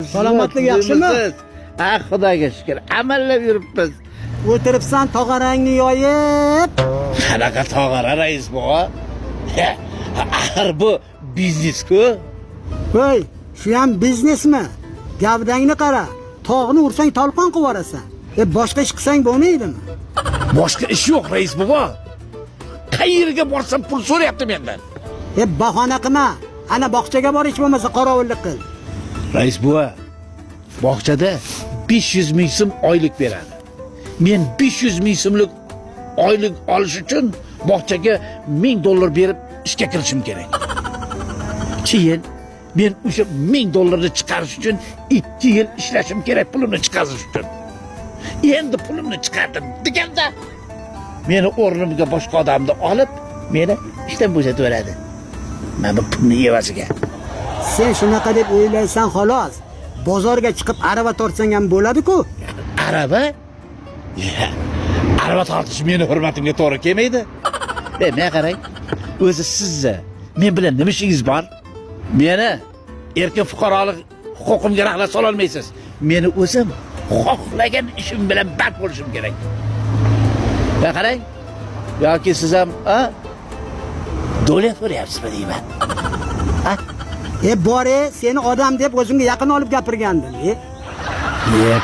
Salomatlik yaxshimi? Ha, Xudoga shukr, amallab yuribmiz. O'tiribsan tog'orangni yoyib. Qanaqa tog'ora, rais buva? Axir bu biznes-ku. Voy, shu ham biznesmi? Gavdangni qara. Tog'ni ursang tolqon qilib yuborasan. E boshqa ish qilsang bo'lmaydimi? Boshqa ish yo'q, rais buva. Qayerga borsam pul so'rayapti mendan. E bahona qilma. Ana bog'chaga bor, hech bo'lmasa qorovullik qil. Rais buva, bog'chada 500 ming so'm oylik beradi. Men 500 ming so'mlik oylik olish uchun bog'chaga 1000 dollar berib ishga kirishim kerak. Keyin men o'sha 1000 dollarni chiqarish uchun 2 yil ishlashim kerak pulimni chiqarish uchun. Endi pulimni chiqardim deganda meni o'rnimga boshqa odamni olib, meni ishdan bo'shatib yuboradi. Mana bu pulni evaziga. Sen shunaqa deb o'ylaysan xolos. Bozorga chiqib arava tortsang ham bo'ladi-ku. Arava? Ya, arava tortish meni hurmatimga to'g'ri kelmaydi. E, men qarang, o'zi sizni men bilan nima ishingiz bor? Meni erkin fuqarolik huquqimga rahna sololmaysiz. Meni o'zim xohlagan ishim bilan band bo'lishim kerak. Ya qarang, yoki siz ham a? Do'la so'rayapsizmi deyman. Ha? E bor, e, seni odam deb o'zimga yaqin olib gapirgandim. E E,